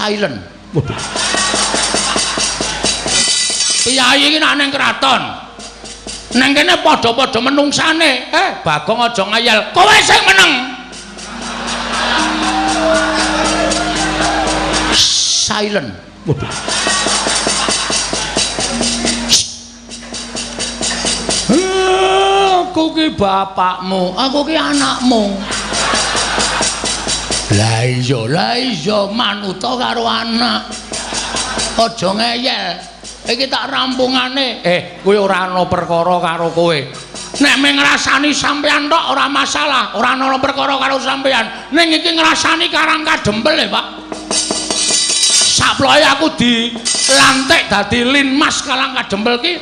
Silent. Waduh. Piyayi iki nak ning kraton. Nang kene padha-padha menungsane. Bagong aja ngeyel. Kowe sing meneng. Silent. Waduh. Aku ki bapakmu, aku ki anakmu. Lah iya manuta karo anak. Aja ngeyel. Iki tak rampungane. Kowe ora ana perkara karo kowe. Nek mung ngrasani sampean tok ora masalah, ora ana perkara karo sampean. Ning iki ngrasani Karang Kadempel e, Pak. Saploe aku dilantik dadi Linmas Karang Kadempel ki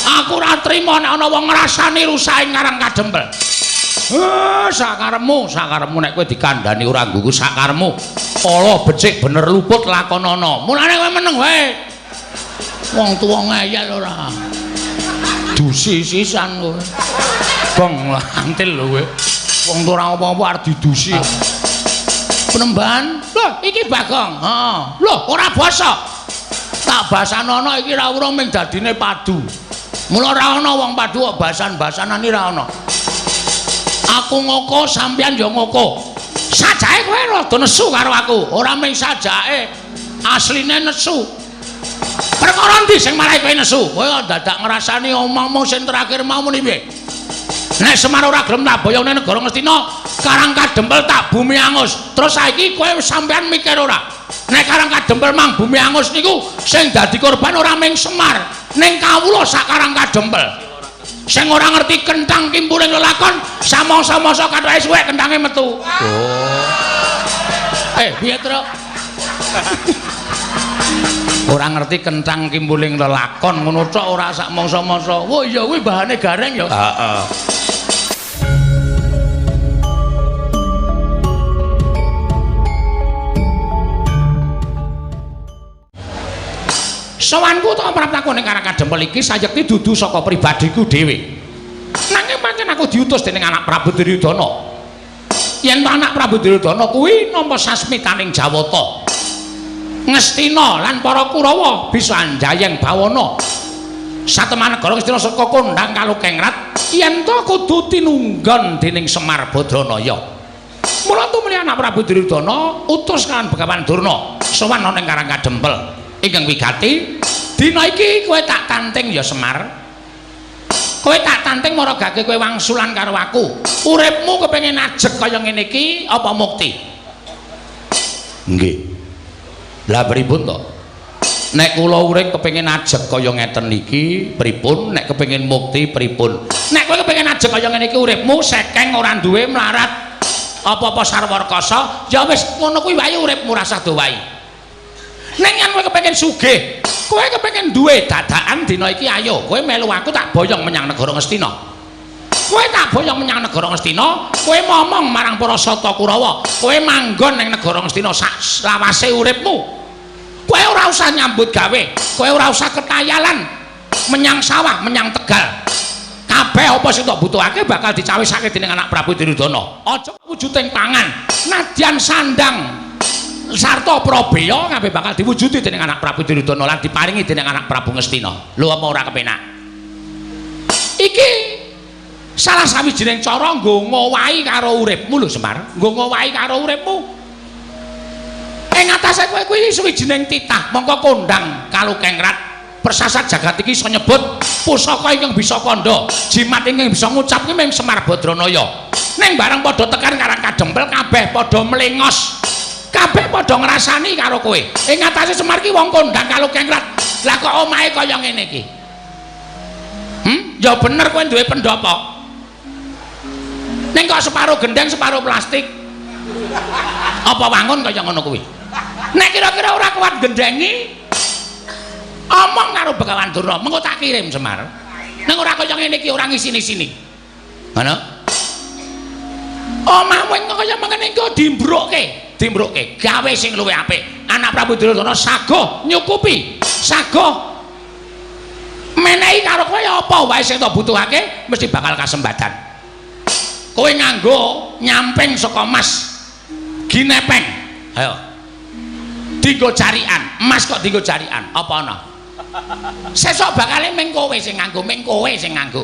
aku ora trima nek ana wong ngrasani rusake Karang Kadempel. Sakarepmu, sakarepmu nek kowe dikandhani ora nggugu sakarepmu. Ala becik bener luput lakonana. Mulane kowe meneng wae. Wong tuwa ngeyel ora. Dusi sisan kowe. Bong antil lho kowe. Wong tuwa ora apa-apa arep didusi. Penemban, lho iki Bagong. Heeh. Lho ora basa. Tak basanono iki ora urung ming dadine padu. Mula ora ana wong padu kok basan-basanan iki ora ana. Aku ngoko sampeyan ya ngoko. Sajake kowe rada nesu karo aku. Ora ming sajake, asline nesu. Perkara endi sing marai kowe nesu? Kowe kok dadak ngrasani omongmu sing terakhir mau muni piye? Nek Semar ora gelem tak boyong nang negara Ngastina, Karang Kadempel tak bumi angus. Terus saiki kowe sampeyan mikir ora? Nek Karang Kadempel mang bumi angus niku sing dadi korban ora ming Semar, ning kawula sak Karang Kadempel. Sing ora ngerti kenthang kimpuling lelakon, samangsa-mangsa kathoke suwek kenthange metu. Oh. Piye, Truk? Ora ngerti kenthang kimpuling lelakon ngono tok ora sak mangsa-mangsa. Wah iya kuwi bahane gareng ya. Heeh. Sowanku ta praptaku ning Karang Kadempel iki sayekti dudu saka pribadiku dhewe. Nanging pancen aku diutus dening anak Prabu Duryudana. Yen anak Prabu Duryudana kuwi nampa sasmitaning Jawata. Ngastina lan para Kurawa bisa anjayeng bawana. Satemah negara Ngastina saka kondhang kalukengrat yen ta kudu tinunggon dening Semar Badranaya. Mula tumuli anak Prabu Duryudana utus kan Begawan Durna sowan ana ing Karang Kadempel. Ingkang wigati, dina iki kowe tak tanting ya Semar. Kowe tak tanting maragake kowe wangsulan karo aku. Uripmu kepengin ajeg kaya ngene iki apa mukti? Nggih. Lah pripun to? Nek kula urip kepengin ajeg kaya ngeten iki pripun? Nek kepengin mukti pripun? Nek kowe kepengin ajeg kaya ngene iki uripmu sekeng ora duwe mlarat apa-apa sarwa rekasa, ya wis ngono kuwi wae uripmu rasah dowahi. Ning yen kowe kepengin sugih, kowe kepengin duwe dadakan dina iki ayo kowe melu aku tak boyong menyang negara Ngastina. Kowe tak boyong menyang negara Ngastina, kowe momong marang para Sata Kurawa, kowe manggon ning negara Ngastina sak lawase uripmu. Kowe ora usah nyambut gawe, kowe ora usah ketayalan menyang sawah, menyang tegal. Kabeh apa sing tok butuhake bakal dicawisake dening anak Prabu Duryudana. Aja wujuding pangan, nadyan sandang sarta prabeya kabeh bakal diwujudi dening anak Prabu Duryudana lan diparingi dening anak Prabu Ngastina. Lho apa ora kepenak? Iki salah sawijining cara nggo ngowahi karo uripmu lho Semar, nggo ngowahi karo uripmu. Ing atase kowe kuwi sawijining titah mongko kondhang kalukengrat persasat jagat iki iso nyebut pusaka ingkang bisa kandha, jimat ingkang bisa ngucap kuwi mung Semar Badranaya. Ning bareng padha tekan Karang Kadempel kabeh padha mlengos. Kabeh padha ngrasani karo kowe. Ing atase Semar ki wong kondhang kalukengrat. Lah kok omahe kaya ngene iki? Ya bener kowe duwe pendopo. Ning kok separo gendeng, separo plastik. Apa wangun kaya ngono kuwi? Nek kira-kira ora kuat gendengi, omong karo Begawan Durna, mengko tak kirim Semar. Ning ora kaya ngene iki ora ngisini-sini. Ngono? Omahmu kaya mengene iki dimbrukke. Dimbrukke gawe sing luwih apik. Anak Prabu Duryudana sagoh nyukupi, sagoh menehi karo kowe apa wae sing tok butuhake mesti bakal kasembadan. Kowe nganggo nyamping saka mas ginepeng. Ayo. Dinggo jarian, emas kok dinggo jarian, apa ana? Sesuk bakale ming kowe sing nganggo, ming kowe sing nganggo.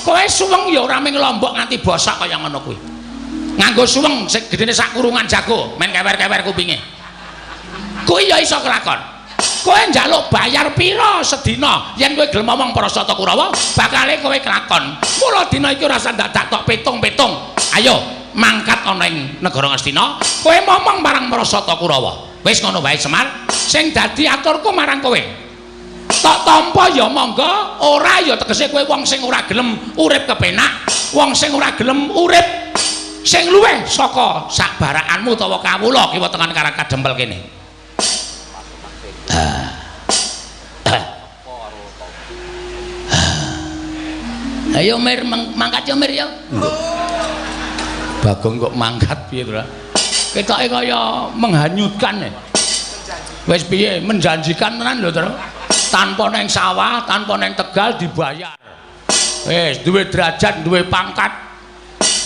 Kowe suweng ya ora ming lombok nganti bosok kaya ngono kuwi. Nganggo suweng sing gedene sak kurungan jago, men kewer-kewer kupinge. Kuwi ya iso kelakon. Kowe njaluk bayar pira sedina yen kowe gelem omong para Sata Kurawa, bakale kowe kelakon. Mula dina iki ora usah dadak tok pitung-pitung. Ayo mangkat ana ing negara Ngastina, kowe momong marang para Sata Kurawa. Wis ngono wae Semar, sing dadi aturku marang kowe. Tok tampa ya monggo, ora ya tegese kowe wong sing ora gelem urip kepenak, wong sing ora gelem urip sing luwih saka sak barakanmu utawa kawula kiwa tengen karang kadempel kene. Ayo Mir, mangkat yo Mir yo. Bagong kok mangkat piye to? Ketoke kaya menghanyutkan. Wis piye menjanjikan tenan lho, Tru. Tanpa neng sawah, tanpa neng tegal dibayar. Wis duwe derajat, duwe pangkat.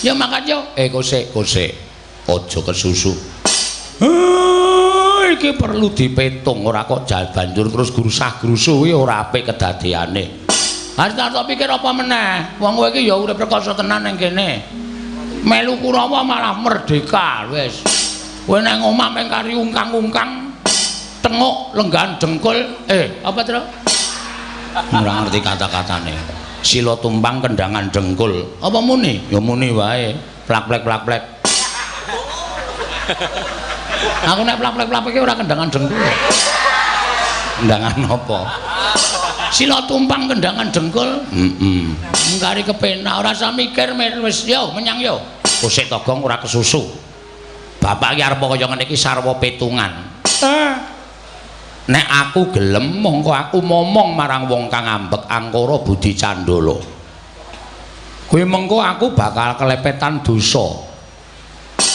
Ya mangkat yo. Kosek, kosek. Aja kesusu. Iki perlu dipetung, ora kok banjur terus grusah-grusuh kuwi ora apik kedadeane. Harus tak pikir apa meneh? Wong kowe iki ya urip rekoso tenan ning kene. Melu Kurawa malah merdeka wis. Kowe nang omah mung kari ungkang-ungkang, tenguk lenggahan dengkul, apa Tru? Ora ngerti kata-katane. Sila tumpang kendangan dengkul. Apa muni? Ya muni wae. Plak-plek plak-plek. Aku nek plak-plek plak-plek ora kendangan dengkul. Kendangan apa? Sila tumpang kendangan dengkul. Heeh. Ngkari kepenak ora usah mikir wis yo menyang yo. Kosek Togong ora kesusu. Bapak iki arep kaya ngene iki sarwa petungan. Nek aku gelem mongko aku momong marang wong kang ambek angkara budi candala. Kuwi mengko aku bakal kelepetan dosa.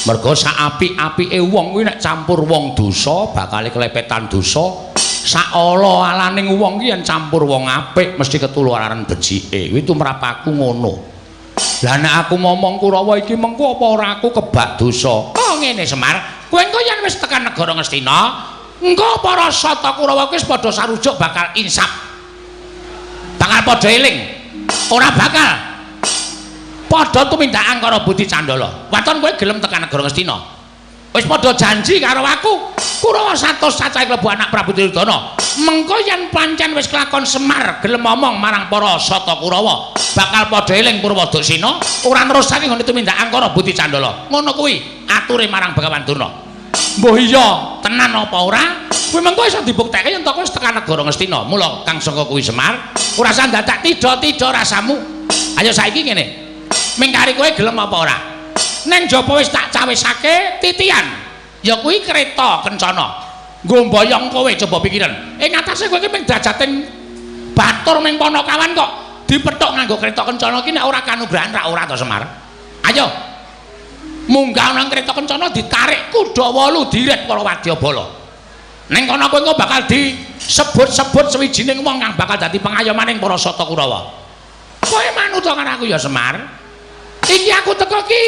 Mergo sak apik-apike wong kuwi nek campur wong dosa bakal kelepetan dosa. Sak ala-alaning wong ki yen campur wong apik mesti ketularan becike. Kuwi tumrap aku ngono. Lah nek aku momong Kurawa iki mengko apa ora aku kebak dosa? Oh ngene Semar, kowe engko yen wis tekan negara Ngastina, engko para Sata Kurawa kuwi wis padha sarujuk bakal insaf. Bakal padha eling. Ora bakal padha tumindak angkara budi candala. Waton kowe gelem tekan negara Ngastina. Wis padha janji karo aku, Kurawa 100 cacahe klebu anak Prabu Duryudana. Mengko yen pancen wis kelakon Semar gelem omong marang para Sata Kurawa, bakal padha eling Purwadaksina, ora nerusake nggone tumindak angkara budi candala. Ngono kuwi ature marang Begawan Durna. Mbuh iya tenan apa ora? Kuwi mengko iso dibuktekke yen to wis tekan negara Ngastina. Mula kang saka kuwi Semar, ora usah dadak tidha-tidha rasamu. Ayo saiki ngene. Mingkari kowe gelem apa ora? Neng jaba wis tak cawisake titian. Ya kuwi kereta kencana. Nggo mboyong kowe coba pikiran. Ing atase kowe iki mung derajating batur ming Panakawan kok dipethuk nganggo kereta kencana iki nek ora kanugrahan ra ora to Semar. Ayo. Munggah nang kereta kencana ditarik kuda 8 diret para wadyabala. Ning kono kowe engko bakal disebut-sebut sewijining wong kang bakal dadi pengayomaning para Sata Kurawa. Kowe manut karo aku ya Semar. Iki aku teko ki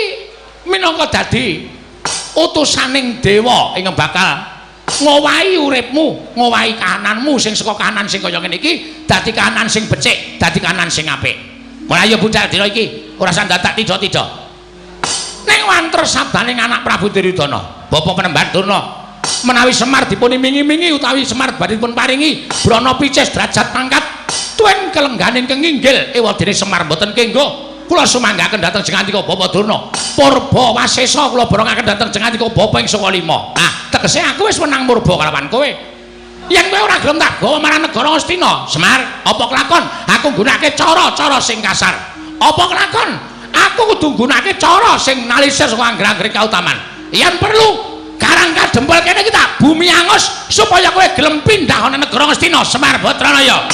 minangka dadi utusaning dewa ingkang bakal ngowahi uripmu, ngowahi kahananmu sing saka kahanan sing kaya ngene iki dadi kahanan sing becik, dadi kahanan sing apik. Mulai ayo budal dina iki, ora usah dadak tidha-tidha. Ning wanter sabdaning anak Prabu Duryudana, Bapak Penemban Durna, menawi Semar dipun imingi-imingi utawi Semar badhe dipun paringi brana picis derajat pangkat tuen kelengganing kenginggil ewadene Semar mboten kenggo. Kula sumanggaken dhateng Jengandika Bapak Durna. Purba wasesa kula borongaken dhateng Jengandika Bapak ing saka lima. Ah, tegese aku wis menang murba kalawan kowe. Yen kowe ora gelem tak gawa marang negara Ngastina, Semar, apa kelakon? Aku nggunakake cara-cara sing kasar. Apa kelakon? Aku kudu nggunakake cara sing nalisir saka angger-anggere kautaman. Yen perlu karang kadempel kene iki tak bumi angus supaya kowe gelem pindah ana negara Ngastina, Semar Batranaya.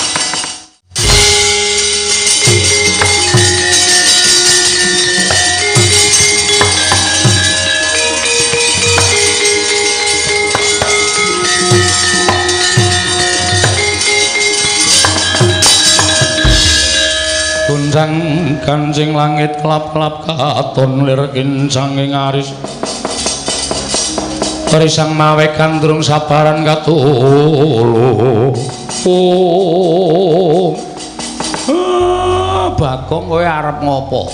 Guncang kancing langit klap-klap katon lir kincanging aris. Risang mawe gandrung sabaran katulu. Oh. Bagong kowe arep ngopo?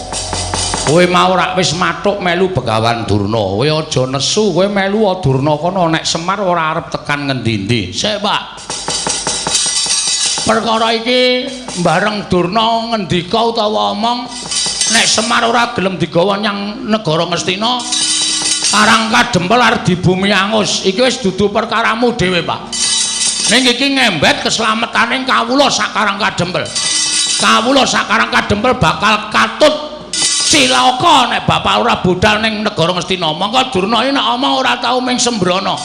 Kowe mau rak wis mathuk melu Begawan Durna. Kowe aja nesu, kowe melu Durna kono nek Semar ora arep tekan ngendi-endi. Sik, Pak. Perkara iki bareng Durna ngendika utawa omong nek Semar ora gelem digawa nyang negara Ngastina, Karang Kadempel arep dibumi angus. Iki wis dudu perkaramu dhewe, Pak. Ning iki ngembet keselametaning kawula sak Karang Kadempel. Kawula sak Karang Kadempel bakal katut cilaka nek bapak ora budal ning negara Ngastina. Mongko Durna iki nek omong ora tau ming sembrono.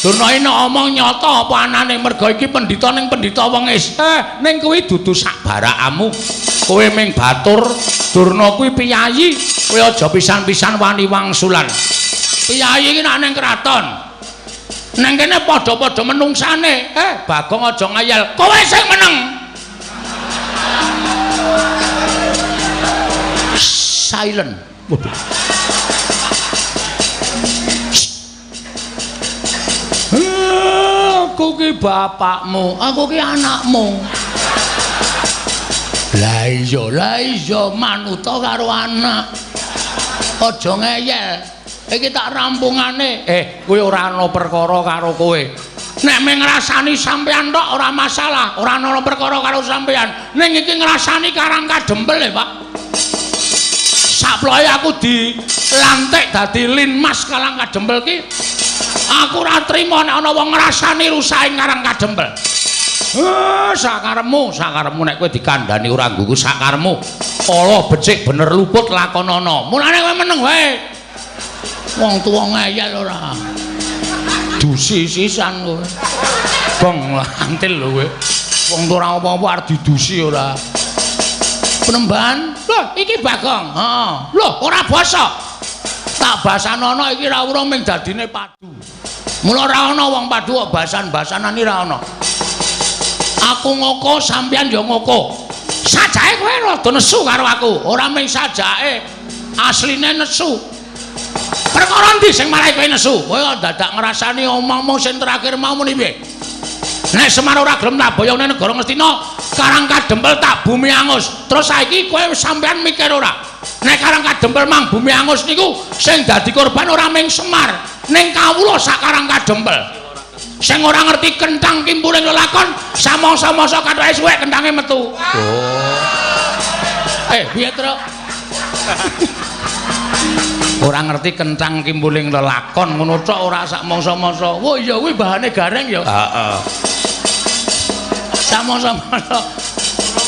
Durna iki nek omong nyata apa anane, merga iki pendhita ning pendhita wengis. Ning kuwi dudu sak barakamu. Kowe ming batur, Durna kuwi piyayi. Kowe aja pisan-pisan wani wangsulan. Piyayi iki nek ning kraton. Neng kene padha-padha menungsane. Bagong aja ngayal. Kowe sing meneng. Silent. Waduh. Aku ki bapakmu, aku ki anakmu. Lah iya manuta karo anak. Aja ngeyel. Iki tak rampungane. Kowe ora ana perkara karo kowe. Nek mung ngrasani sampean tok ora masalah, ora ana perkara karo sampean. Ning iki ngrasani Karang Kadempel e, Pak. Saploe aku dilantik dadi Linmas Karang Kadempel ki, aku ora trima nek ana wong ngrasani rusake Karang Kadempel. Sakaremu, sakaremu nek kowe dikandhani ora nggugu sakaremu. Ala becik bener luput lakonana. Mulane kowe meneng wae. Wong tuwa ngeyel ora. Dusi sisan kowe. Bong antil lho kowe. Wong tuwa ora apa-apa arep didusi ora. Penemban, lho iki Bagong. Heeh. Lho ora basa. Tak basanono iki ora urung ming dadine padu. Mula ora ana wong padu kok basan-basanan iki ora ana. Aku ngoko sampeyan ya ngoko. Sajake kowe rada nesu karo aku. Ora ming sajake, asline nesu. Perkara endi sing marai kowe nesu? Kowe kok dadak ngrasani omongmu sing terakhir mau muni piye? Nek Semar ora gelem tak boyong nang negara Ngastina, Karang Kadempel tak bumi angus. Terus saiki kowe sampean mikir ora? Nek Karang Kadempel mang bumi angus niku sing dadi korban ora ming Semar, ning kawula sak Karang Kadempel. Sing ora ngerti kenthang kimpuling lelakon, samangsa-mangsa kathoke suwek kenthange metu. Oh. Piye, Truk? Ora ngerti kenthang kimpuling lelakon ngono tok ora sak mangsa-mangsa. Wah iya kuwi bahane gareng ya. Heeh. Samangsa-mangsa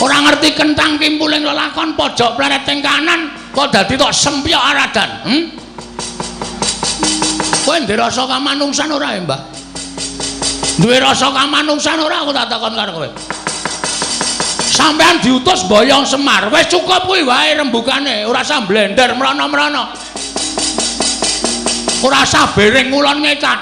ora ngerti kenthang kimpuling lelakon pojok pleret ing kanan kok dadi tok sempyok aradan. Kowe ndek rasa kamanungsan ora ya, Mbah? Duwe rasa kamanungsan ora aku tak takon karo kowe. Sampeyan diutus boyong Semar, wis cukup kuwi wae rembugane, ora usah blender mrono-mrono. Ora usah bering ngulon ngetan.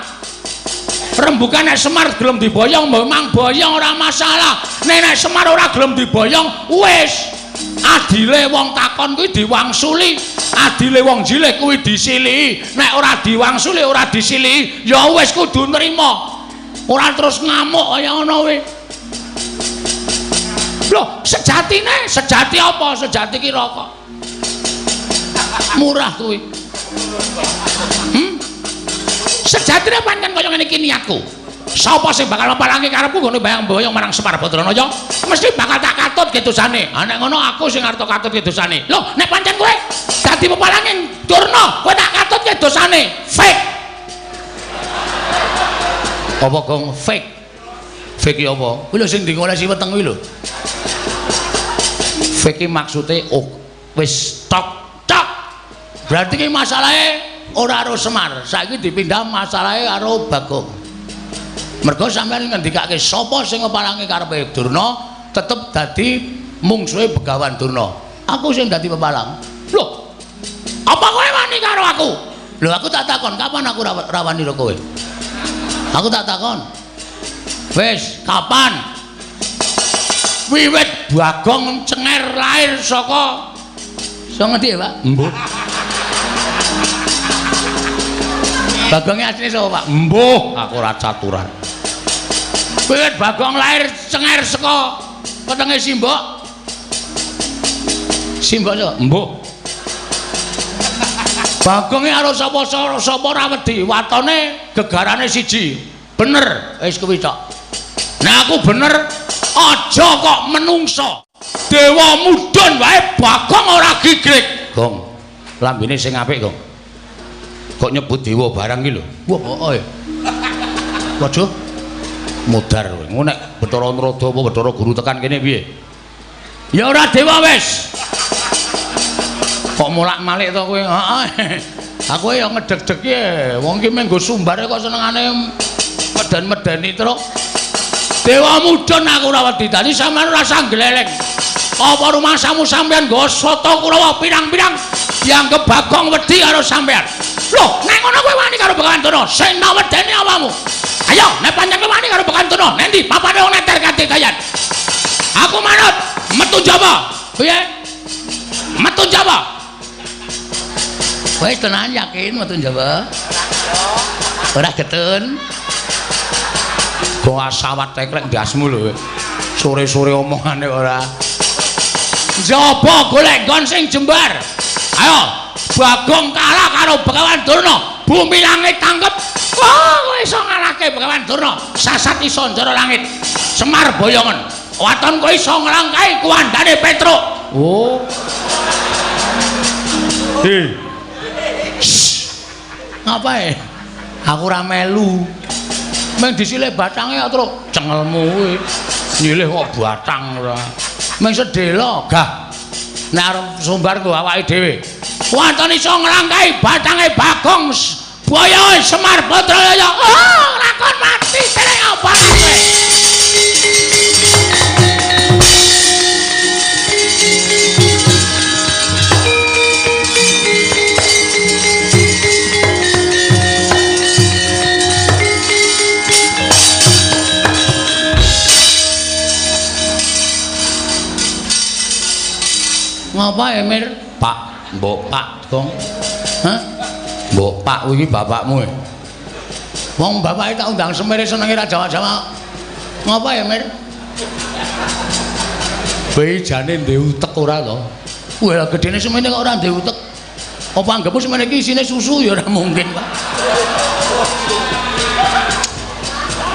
Rembugan nek Semar gelem diboyong, memang boyong ora masalah. Nek nek Semar ora gelem diboyong, wis. Adile wong takon kuwi diwangsuli, adile wong jilih kuwi disilihi. Nek ora diwangsuli, ora disilihi, ya wis kudu nrima. Ora terus ngamuk kaya ngono kuwi. Loh, sejatine, sejati apa? Sejati ki rokok. Murah kuwi. Sejatine pancen kaya ngene iki niatku. Sapa sing bakal mepalangi karepku nggone bayang-boyong marang Semar Badranaya, mesti bakal tak katut kedosane. Ha nek ngono aku sing arep katut kedosane. Loh, nek pancen kowe dadi pepalange Durna, kowe tak katut kedosane. Fake. Apa gong fake? Fake ki apa? Kuwi lho sing dikolesi weteng kuwi lho. Fake ki maksude wis tok tok. Berarti ki masalahe ora karo Semar, saiki dipindah masalahe karo Bagong. Mergo sampeyan ngendikake sapa sing ngepalangi karepe Durna tetep dadi mungsuhe Begawan Durna. Aku sing dadi pepalang. Lho, apa kowe wani karo aku? Lho aku tak takon, kapan aku rawani karo kowe? Aku tak takon. Wis, kapan? Wiwit Bagong cenger lahir saka saka ngendi ya, Pak? Mbuh. Bagonge asline sapa, Pak? Mbuh, aku ora caturan. Wiwit Bagong lahir cenger saka wetenge Simbok. Simbok sapa? Mbuh. Bagonge karo sapa ora wedi, watone gegarane siji. Bener, wis kuwi tok. Nek aku bener, aja kok menungso. Dewa mudhun wae Bagong ora gigrik. Gong, lambene sing apik, Gong. Kok nyebut dewa barang iki lho. Wah, heeh. Waduh. Modar kowe. Ngono nek Bathara Narada apa Bathara Guru tekan kene piye? Ya ora dewa wis. Kok molak-malik to kowe? Heeh. Aku ya ngedeg-deg e. Wong iki mung nggo sumbare kok senengane meden-medeni truk. Dewa mudhun aku ora wedi. Dadi sampeyan ora usah gleleng. Apa rumasamu sampeyan nggo sata Kurawa pirang-pirang dianggep Bagong wedi karo sampeyan? Loh, nek ngono kowe wani karo Begawan Durna, sing tak wedeni awakmu. Ayo, nek pancen kowe wani karo Begawan Durna, nendi papane wong neter katidayan. Aku manut, metu Jawa. Piye? Metu Jawa. Wis tenan yakin metu Jawa? Ora getun. Gong asawat teklek ndasmu lho. Sore-sore omongane ora. Njaba golek nggon sing jembar. Ayo, Bagong kalah karo Begawan Durna, bumi langit tangkep. Wah, kowe iso ngalahke Begawan Durna, sasat iso njara langit. Semar boyongen. Waton kowe iso nglangkahi kuwandane Petruk. Oh. Hei. Ngapae? Aku ora melu. Meng disile batange kok truk cengelmu kuwi. Nyilih kok batang ora. Meng sedhela gah. Nek arep sumbar nggo awake dhewe. Waton iso nglangkahi batange Bagong boyoe Semar Batraya. Oh, lakon mati dening apa kowe? Ngapa Emir? Pak, mbok Pak, Gong. Hah? Mbok Pak kuwi bapakmu. Wong bapake tak undang semere senenge ra Jawa-Jawa. Ngapa Emir? Bae jane ndek utek ora to? Wah, gedene semene kok ora ndek utek. Apa anggepmu semene iki isine susu ya ora mungkin, Pak.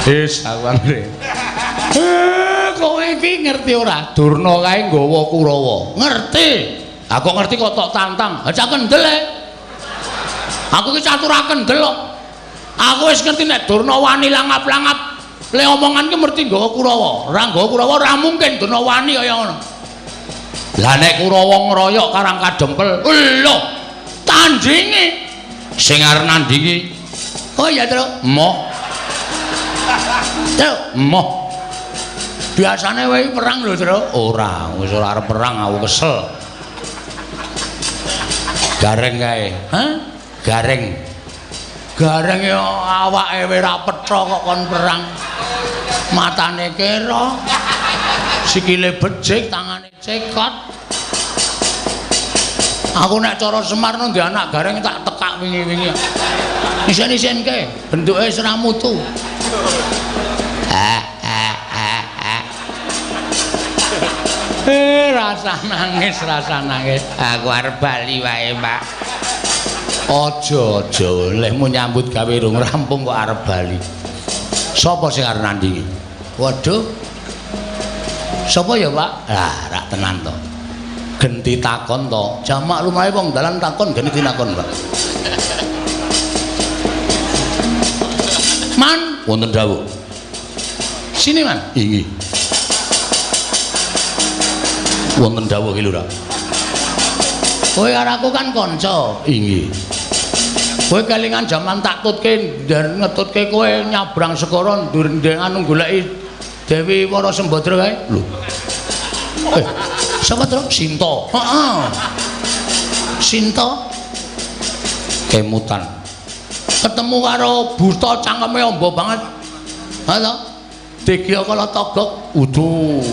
Wis, aku anggere. Kowe iki ngerti ora? Durna kae nggawa Kurawa. Ngerti. Aku ngerti kok tok tantang. Ha cak kendel e. Aku iki catur kendel kok. Aku wis ngerti nek Durna wani langap-langap. Le omongan ki mesti nggawa Kurawa. Ora nggawa Kurawa ora mungkin Durna wani kaya ngono. Lah nek Kurawa ngroyok Karang Kadempel, lho tandinge sing arep nandingi. Oh iya, Truk. Emoh. Truk, emoh. Biasane wae perang lho, Truk. Ora, wis ora arep perang aku kesel. Gareng kae. Hah? Gareng. Gareng ya awake wis ora petha kok kon perang. Matane kera. Sikile becik, tangane cekot. Aku nek cara Semar nang anak gareng tak tekak wingi-wingi. Isen-isenke, bentuke wis ora mutu. Rasa nangis, rasa nangis. Aku arep bali wae, Pak. Aja, aja, lehmu nyambut gawe rung rampung kok arep bali. Sapa sing arep nandingi? Waduh. Sapa ya, Pak? Lah, rak tenan to. Genti takon to. Jamak lumahe wong dalan takon genti takon, Pak. Man, wonten dawuh. Sini, Man. Inggih. Wonten dawuh ki Lurah. Kowe karo aku kan kanca. Inggih. Kowe kelingan jaman tak tutke ngetutke kowe nyabrang segara ndur anu goleki Dewi Wara Sembadra kae. Lho. Sapa to? Sinta. Heeh. Sinta kemutan. Ketemu karo buta cangkeme amba banget. Ha to? Degya kala togok. Udu.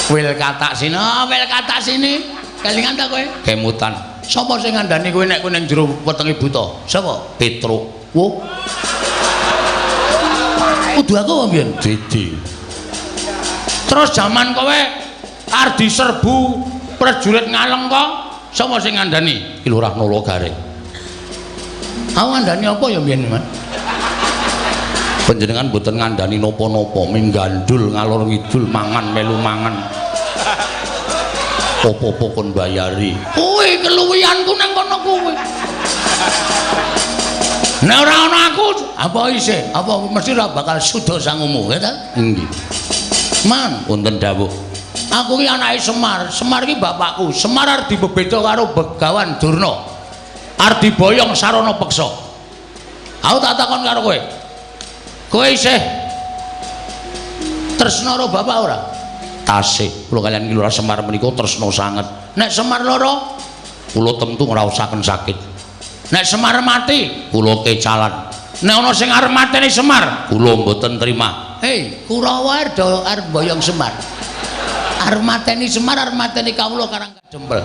Wil katak sini, oh, wil katak sini. Kelingan ta kowe? Kemutan. Sapa sing ngandani kowe nek kowe ning jero wetenge buta? Sapa? Petruk. Wo. Kudu aku apa mbiyen? Didi. Terus jaman kowe arep diserbu prajurit Ngalengka, sapa sing ngandani? Ki Lurah Nala Gareng. Aku ngandani apa ya mbiyen, Mas? Panjenengan mboten ngandani napa-napa, ming gandul ngalor ngidul mangan melu mangan. Apa-apa kon bayari. Kuwi keluwihanku nang kono kuwi. Nek ora ana aku, apa isih? Apa mesti ora bakal suda sangumu, ya ta? Nggih. Man, wonten dawuh. Aku ki anake Semar. Semar ki bapakku. Semar arep dibebeda karo Begawan Durna. Arep diboyong sarana peksa. Aku tak takon karo kowe. Kowe isih tresna karo bapak ora? Tasih. Kula kaliyan Ki Lurah Semar menika tresna sanget. Nek Semar lara, kula tentu ngraosaken sakit. Nek Semar mati, kula kecalan. Nek ana sing arep mateni Semar, kula mboten terima. Hei, Kurawa arep boyong Semar. Arep mateni Semar, arep mateni kawula Karang Kadempel.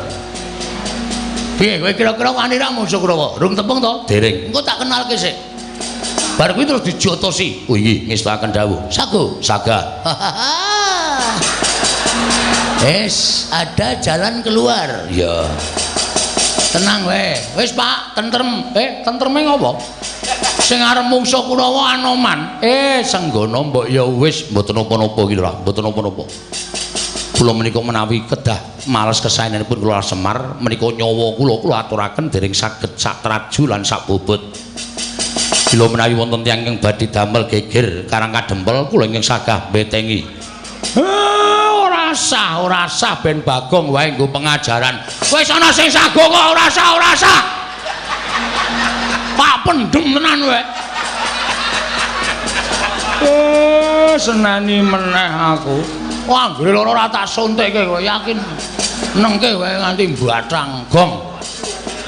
Piye kowe kira-kira wani ra musuh Kurawa? Rung tepung to? Dereng. Engko tak kenalke sik. Bar kuwi terus dijotosi. Oh inggih, ngestakaken dawuh. Sago, saga. Wis, ada jalan keluar. Ya. Tenang wae. Wis, Pak, tentrem. Tentreme ngopo? Sing arep mungsuh Kurawa Anoman. Senggono mbok ya wis mboten napa-napa iki lho, mboten napa-napa. Kula menika menawi kedah males kesaenanipun kula Semar menika nyawa kula kula aturaken dereng saged sak traju lan sak bobot. Kula menawi wonten tiyang ingkang badhe damel geger Karang Kadempel kula ingkang sagah mbetengi. Ora sah ben Bagong wae nggo pengajaran. Wis ana sing sago kok ora sah, ora sah. Pak pendem tenan wae. Seneni meneh aku. Wah, anggere lara ora tak suntikke kowe yakin. Nengke wae nganti mbathang gong.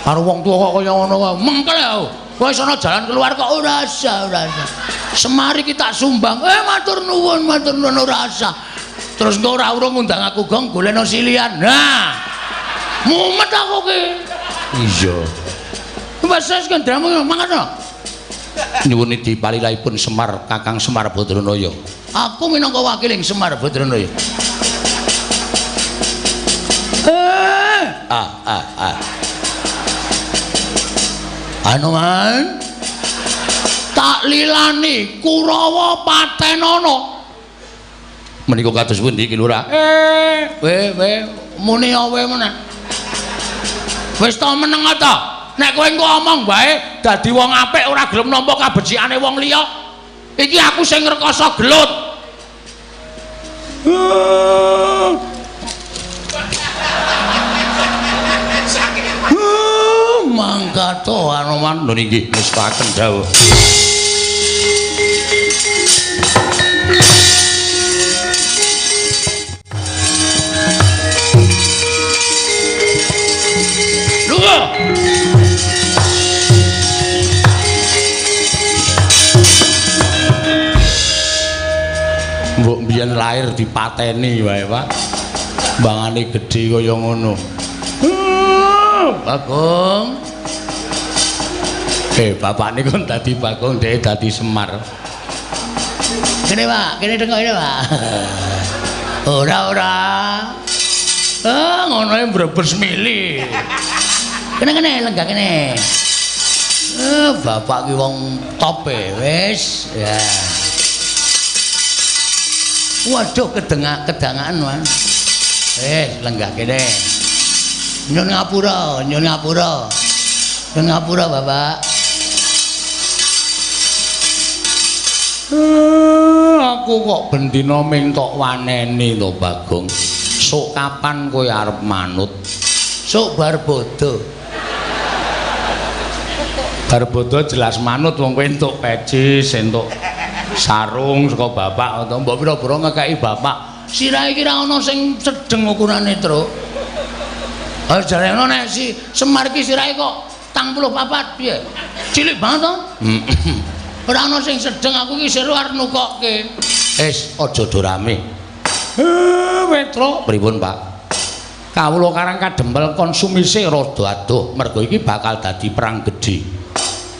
Karo wong tuwa kok kaya ngono wae. Mengkel aku. Wis ana jalan keluar kok ora sah, ora sah. Semar iki tak sumbang. Matur nuwun ora sah. Terus engko ora urung ngundang aku gong golekno silian. Nah. Mumet aku ki. Iya. Wis wis kendramu mangan to. Nyuwun dipalilahipun Semar Kakang Semar Badranaya. Aku minangka wakiling Semar Badranaya. Anoman tak lilani Kurawa patenono. Menika kados pundi Ki Lurah? We muni awe meneh. Wis to meneng ta? Nek kowe engko omong wae dadi wong apik ora gelem nampa kabecikane wong liya. Iki aku sing ngrekoso gelut. Mangkat to Anoman. Lho nggih ngestaken dawuh. Mbok mbiyen lahir dipateni wae, Pak. Mbangane gedhe kaya ngono. Bagong. Bapakne kon dadi Bagong, dhek dadi Semar. Kene, Pak, kene tengok ini, Pak. Ora, ora. Ngono e brebes mili. Kene kene lenggah kene. Bapak ki wong top e, wis. Ya. Waduh, kedangaan, Mas. Lenggah kene. Nyun ngapura, nyun ngapura. Nyun ngapura, Bapak. Aku kok bendina ming tok waneni to, Bagong. Sok kapan kowe arep manut? Sok bar bodho. Bar bodho jelas manut wong kowe entuk pecis, entuk sarung saka bapak atau mbok pira-pira ngekeki bapak. Sirahe iki ra ana sing sedeng ukurane, Truk. Ha jarene nek si Semar iki sirahe kok 84 piye? Cilik banget to? Ora ana sing sedeng, aku iki seru arep nukokke. Wis aja do rame. Petro, pripun, Pak? Kawula Karang Kadempel konsumise rada adoh mergo iki bakal dadi perang gedhe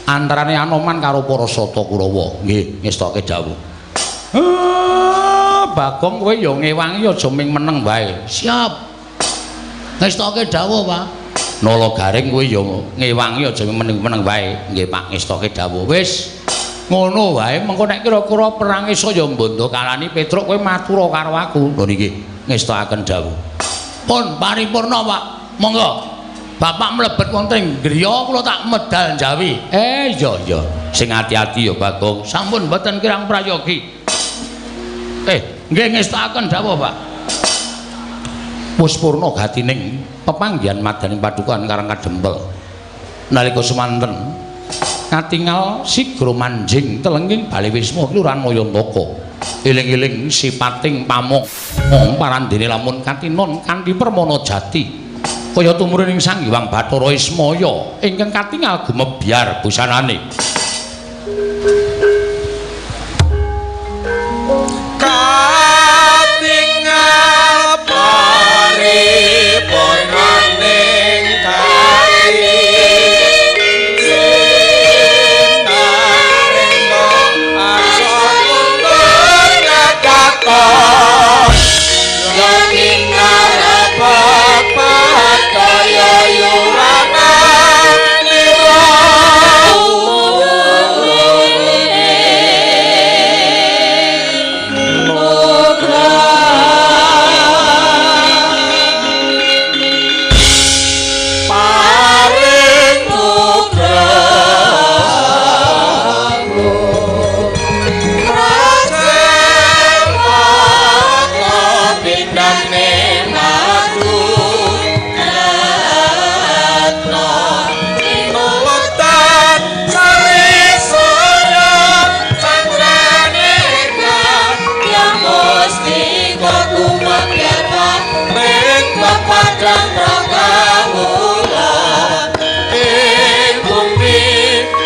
antarane Anoman karo para Sata Kurawa. Nggih, ngestoke dawuh. Bagong kowe ya ngewangi aja ming meneng wae. Siap. Ngestoke dawuh, Pak. Nala Garing kowe ya ngewangi aja ming meneng wae. Nggih, Pak, ngestoke dawuh. Wis. Ngono wae, mengko nek kira-kira perange saya mbondo kalani Petruk kowe matura karo aku. Lho niki ngestokaken dawuh. Pun paripurna, Pak. Monggo. Bapak mlebet wonten ing griya kula tak medal njawi. Iya iya. Sing ati-ati ya, Bagong. Sampun mboten kirang prayogi. Nggih ngestokaken dawuh, Pak. Wis purna gatining pepanggihan madaning padukan Karang Kadempel. Nalika semanten katingal sigra manjing telenging Bale Wisma Kelurahan Mayantaka. Eling-eling sipating pamong parandene lamun katinon kanthi permana jati. Kaya tumurun ing Sang Hyang Bathara Ismaya ingkang katingal gumebyar busanane. Katingal paripurnaning kali sinarendha asana katon yen ngarep kaya yuwana nira paring nugraha raja pindane madu retno tinuwetan sarisaya sangrane ya mustika kumakyata ring pepadang prakawula ing bumi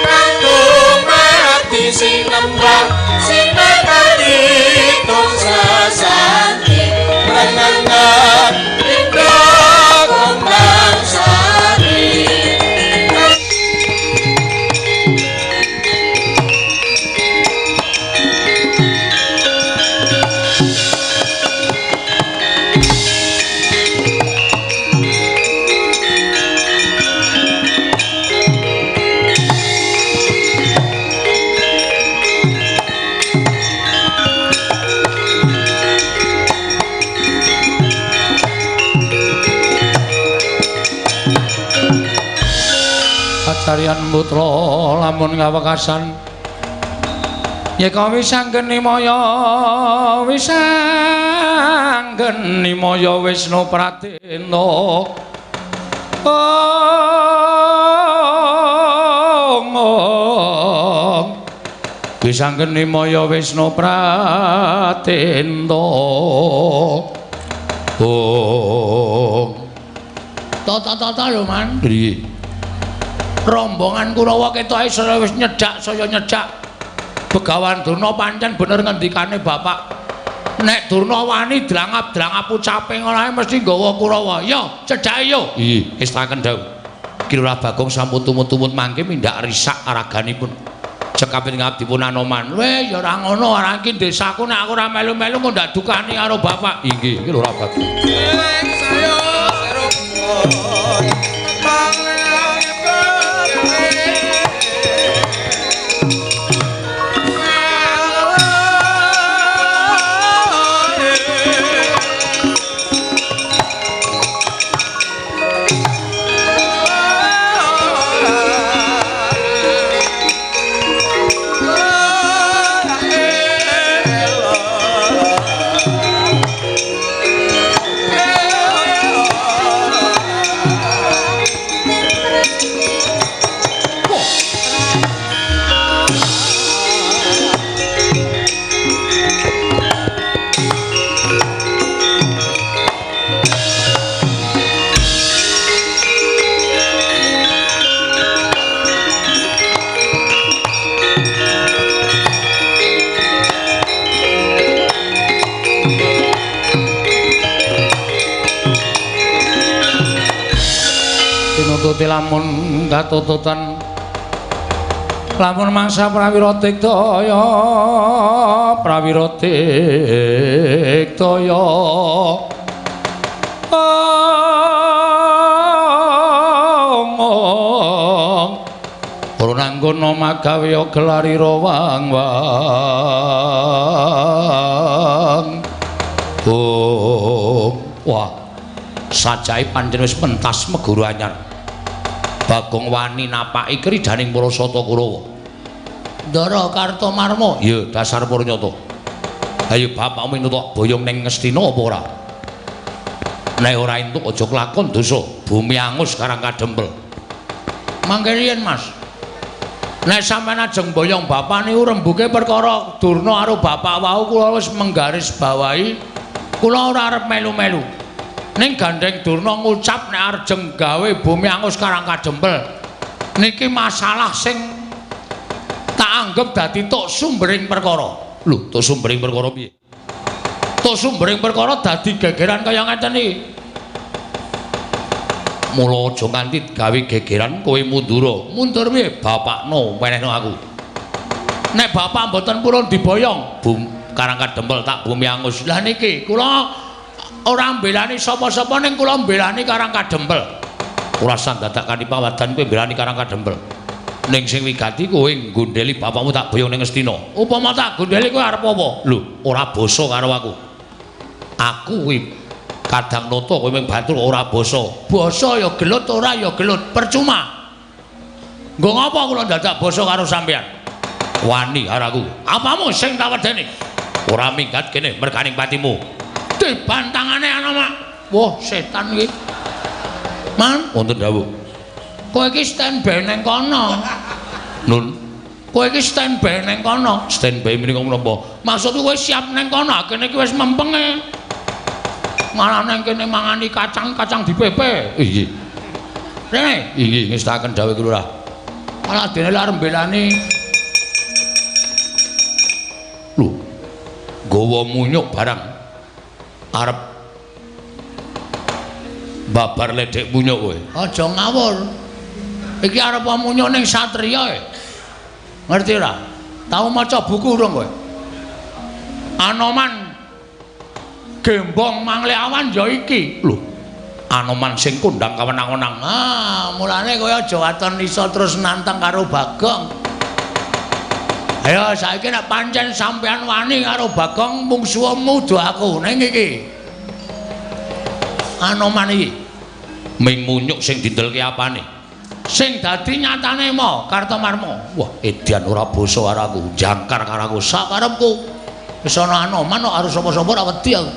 kang dumadi sinembah sinakati tung sesanti prenengan rinda kembang sari. Acaryan putra lamun ngawekasan yeka wisanggeni maya wisanggeni maya Wisnu Pratena. Ong wisanggeni maya Wisnu Pratena. Ong Tata-tata lho, Man. Piye? Rombongan Kurawa ketoke saya wis nyedak, saya nyedak. Begawan Durna pancen bener ngendikane bapak. Nek Durna wani drangap-drangap ucape ngono ae mesti nggawa Kurawa. Yo, cedhake yo. Iya, ngestaken dawuh. Ki Lurah Bagong sampun tumut-tumut mangke mindak risak raganipun. Cekaping ngabdipun Anoman. Weh, ya ora ngono, ora iki desaku nek aku ora melu-melu kok ndak dukani karo bapak. Inggih, iki Lurah Bagong. Tututi lamun katututan lamun mangsa prawira tiktaya prawira tiktaya Purnanggana magawe gelarira wang wang. Oh, wah. Sajae pancen wis pentas meguru anyar. Bagong wani napaki kridaning para sata Kurawa. Ndara Kartomarma, ya dasar purnyata. Ayo bapakmu entuk boyong ning Ngastina apa ora? Nek ora entuk aja kelakon dosa, bumi angus karang kadempel. Mangke riyen, Mas. Nek sampeyan ajeng boyong bapak niku rembuke perkara Durna karo bapak wau kula wis menggaris bawahi kula ora arep melu-melu. Ning gandeng Durna ngucap nek arjeng gawe bumi angus karang kadempel. Niki masalah sing tak anggap dadi tok sumbering perkara. Lho, tok sumbering perkara piye? Tok sumbering perkara dadi gegeran kaya ngeten iki. Mula aja nganti gawe gegeran kowe mundura. Mundur piye? Bapakno wenehno aku. Nek bapak mboten purun diboyong, bum karang kadempel tak bumi angus. Lah niki kula ora mbelani sapa-sapa ning kula mbelani karang kadempel. Ora usah dadak kanthi pawadan kowe mbelani karang kadempel. Ning sing wigati kowe nggondheli bapakmu tak boyong ning Ngastina. Upama tak gondheli kowe arep apa? Lho, ora basa karo aku. Aku kuwi kadang nata kowe mung batur ora basa. Basa ya gelut ora ya gelut, percuma. Nggo ngapa kula dadak basa karo sampeyan? Wani karo aku. Apamu sing tak wedeni? Ora minggat kene merganing patimu. Dibantangane ana, Mak. Wah, setan iki. Man, wonten dawuh. Kowe iki standby ning kono. Nun, kowe iki standby ning kono. Standby menika menapa? Maksudku kowe siap ning kono, kene iki wis mempenge. Malah nang kene mangani kacang-kacang dipepe. Inggih. Rene, inggih ngestaken dawuh Lurah. Malah dene arep mbelani. Lho, nggawa munyuk barang arep babar ledek munyuk kowe. Aja ngawur. Iki arep munyuk ning satriya e. Ngerti ora? Tau maca buku urung kowe? Anoman Gembong Mangleawan ya iki. Lho, Anoman sing kondang kawenang-wenang. Ah, mulane kowe aja waton iso terus nantang karo Bagong. Ayo saiki nek pancen sampean wani karo Bagong mungsuhmu do aku ning iki. Anoman iki ming munyuk sing dindelke apane? Sing dadi nyatane mo Kartomarma. Wah, edian ora basa karo aku, jangkar karo aku sakarepku. Wis ana Anoman kok harus sapa-sapa ora wedi aku.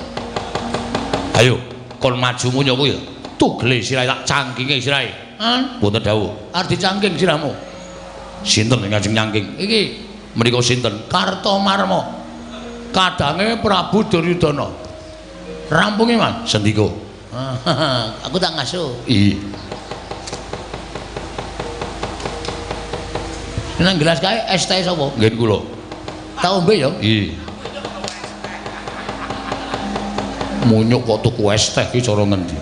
Ayo, kon maju munyuk kuwi. Tugele sirahe tak cangkinge sirahe. Hah? Wonten dawuh. Arep dicangking sirahmu. Sinten sing ngajeng nyangking? Iki menika sinten? Kartomarma. Kadange Prabu Duryudana. Rampunge, Mas. Sendika. Aku tak ngasuh. Iya. Nang gelas kae es teh sapa? Nggih kula. Tak ombe ya? Iya. Munyuk kok tuku es teh iki cara ngendi?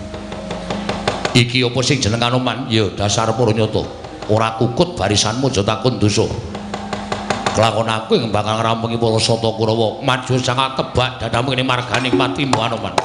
Iki apa sing jeneng Anoman? Ya dasar purnyata. Ora kukut barisanmu aja takon dosa. Kelakon aku ing bakal ngrampungi para sata Kurawa. Maju sangat tebak dadamu kene marganing patimu Anoman.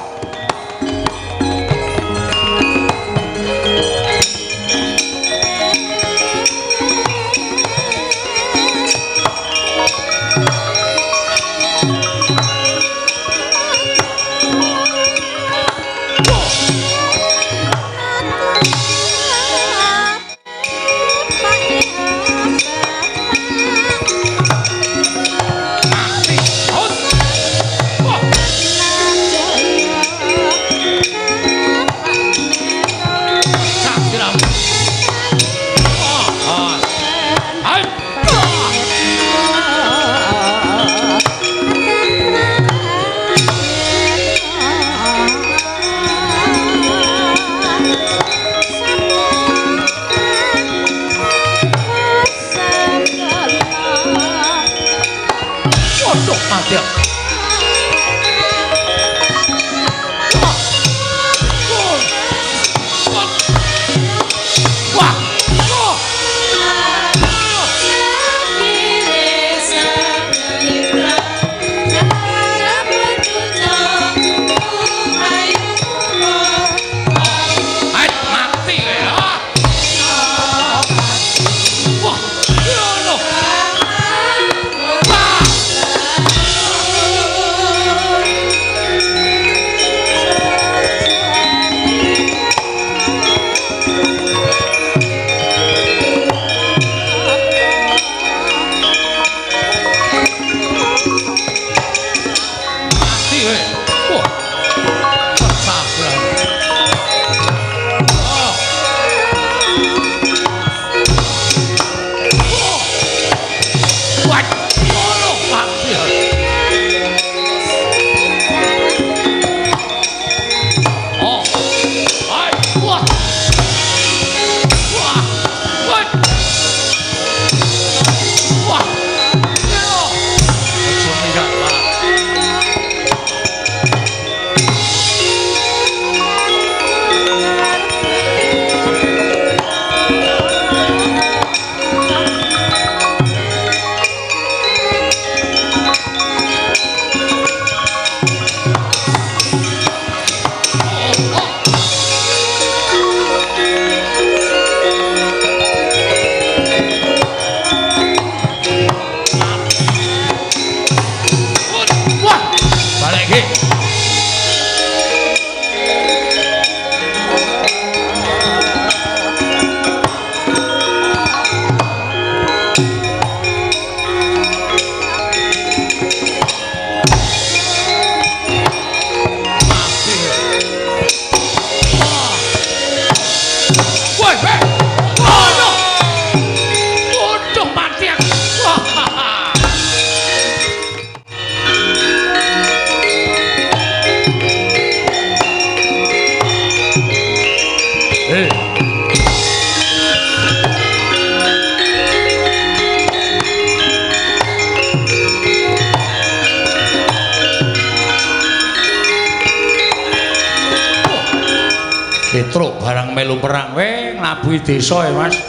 melu perang. Weh, nglabuhi desa ya, Mas.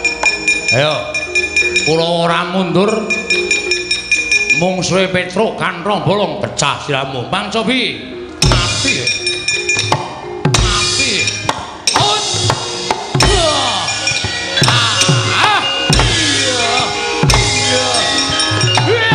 Ayo. Kula ora mundur. Mungsuhe Petruk kanthong bolong pecah siramu. Mang cobi. Mati. Mati. Out. Ah. Iya. Iya.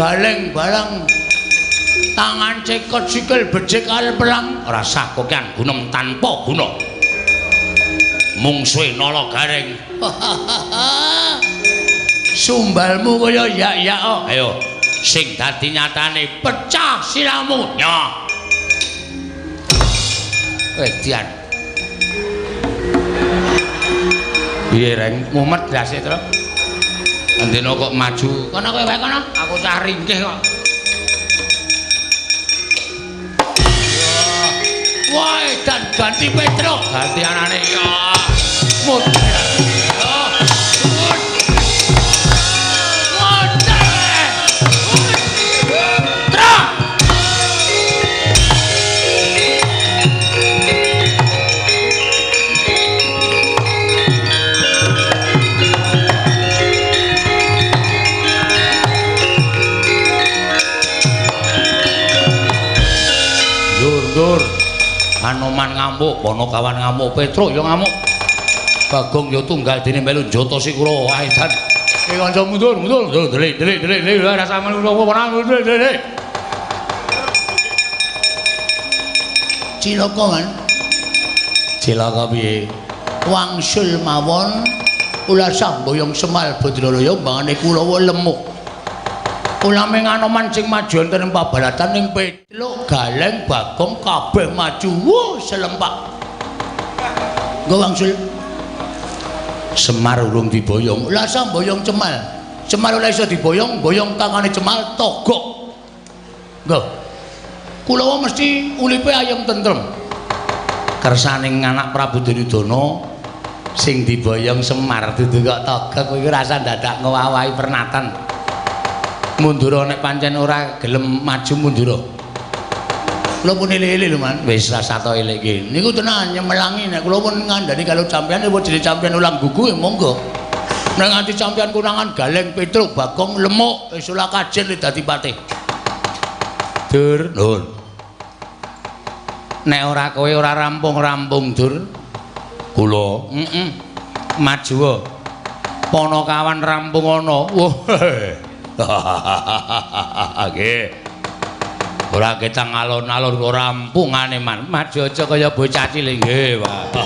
Galeng barang tangan cekot sikil becik al pelang rasah kokean gunem tanpa guna. Mungsuhe Nala Gareng. Sumbalmu kaya yak-yak. Ayo sing dadi nyatane pecah siramu. Nyoh. Edian. Piye reng mumet ndase, Tru? Andena kok maju. Kono kowe wae kono, aku cah ringkih kok. Wah, edan ganti Petruk, ganti anane ya. Mudhar. Dur. Anoman ngamuk, Ponokawan ngamuk, Petruk ya ngamuk. Bagong ya tunggal dene melu njotosi kula. Wah, edan. Iki kanca mundur, mundur, mundur, delik, delik, delik, delik, rasa melu ora delik, delik. Cilaka, Man. Cilaka piye? Wangsul mawon ulasah mboyong Semal Badralaya mbangane Kulawa lemuk. Ulaming Anoman sing maju wonten ing pabalatan ning Petruk, Galeng, Bagong kabeh maju. Wuh, selempak. Nggo wangsul. Semar urung diboyong. Lah sa mboyong Cemal. Cemal ora iso diboyong, boyong tangane Cemal togok. Nggo. Kulawa mesti ulipe ayem tentrem. Kersaning anak Prabu Duryudana sing diboyong Semar dudu kok togok kuwi rasa dadak ngowahi pernatan. Mundura nek pancen ora gelem maju mundura. Kula pun elek-elek lho, Man. Wis rasa to elek iki. Niku tenan nyemelangi nek kula pun ngandani kalau sampeyan apa jenenge sampeyan ulang gugu ya monggo. Nek nganti sampeyan kurangan Galeng, Petruk, Bagong, Lemuk wis ora kajen dadi patih. Dur, Nur. Nek ora kowe ora rampung-rampung, Dur. Kula, heeh. Maju. Ponokawan rampung ana. Wah. Nggih. Ora ketang alon-alon kok rampungane, Man. Maju aja kaya bocah cilik nggih, Pak.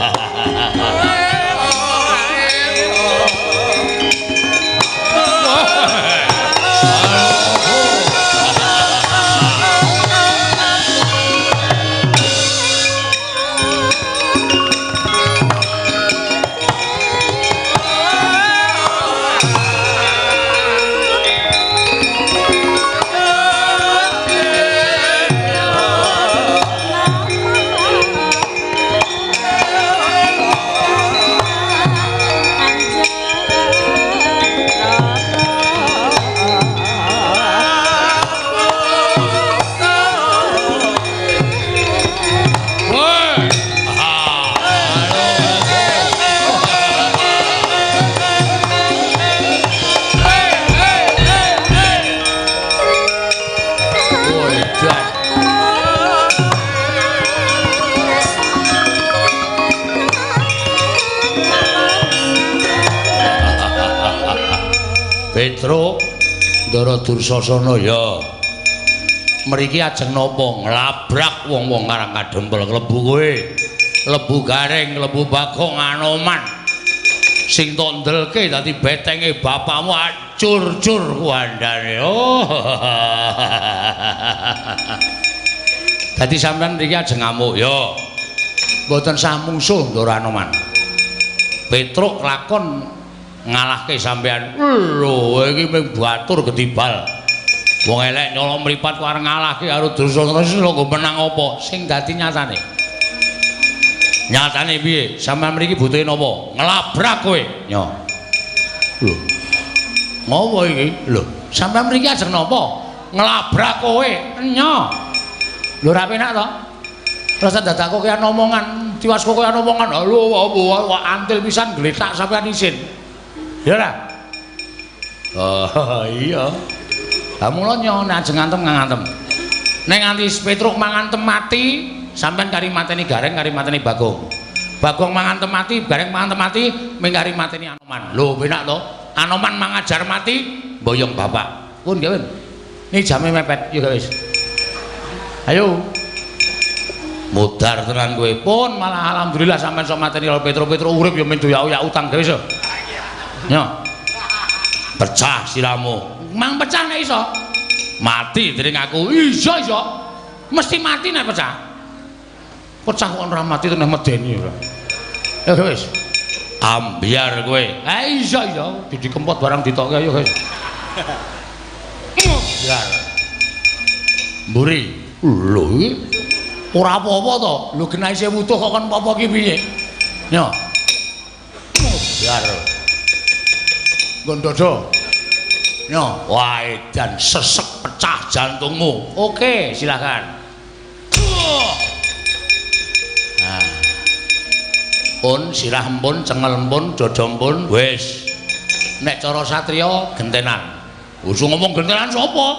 Petruk Ndara Dursasana ya. Mriki ajeng napa nglabrak wong-wong Karang Kadempel klebu kowe. Klebu Gareng, klebu Bagong Anoman. Sing tok ndelke dadi betenge bapakmu acur-cur kuandane. Oh. Dadi sampean mriki ajeng ngamuk ya. Mboten sah mungsuh Ndara Anoman. Petruk lakon ngalahke sampean. Lho, iki mung batur gedibal. Wong elek nyolong mripat kok arep ngalahke karo Dursasana lho menang apa? Sing dadi nyatane. Nyatane piye? Sampeyan mriki butuhe napa? Nglabrak kowe. Nyo. Lho. Ngopo iki? Lho, sampeyan mriki ajeng napa? Nglabrak kowe. Nyo. Lho ora penak to? Rasa dadak kok kaya omongan, tiwas kok kaya omongan. Lho, wah antil pisan gletak sampeyan isin. Ya ora? Oh, iya. Lah mula nyo nek ajeng ngantem ngantem. Nek nganti Petruk mangantem mati, sampean kari mateni Gareng, kari mateni Bagong. Bagong mangantem mati, Gareng mangantem mati, ming kari mateni Anoman. Lho penak to? Anoman mangajar mati, boyong bapak. Pun gawe. Ini jame mepet, yo wis. Ayo. Mudar tenan kowe. Pun malah alhamdulillah sampean iso mateni Petruk. Petruk urip yo men doyak-oyak utang gawe wis. Nyo. Pecah siramu. Mang pecah nek iso. Mati dening aku. Iya iso. Mesti mati nek pecah. Pecah kok ora mati terus medeni ora. Ya wis. Ambyar kowe. Ha iya iya, didi kempot barang ditokke ayo wis. Ambyar. Mburi. Lho iki ora apa-apa to. Lho genah isih wutuh kok kon apa-apa ki piye? Nyo. Ambyar. Nggon dodo. Nyo, wah edan sesek pecah jantungmu. Oke, silakan. Nah. Pun sirah empun, cengel empun, dada empun, wis. Nek cara satriya gentenan. Usung ngomong gentenan sapa?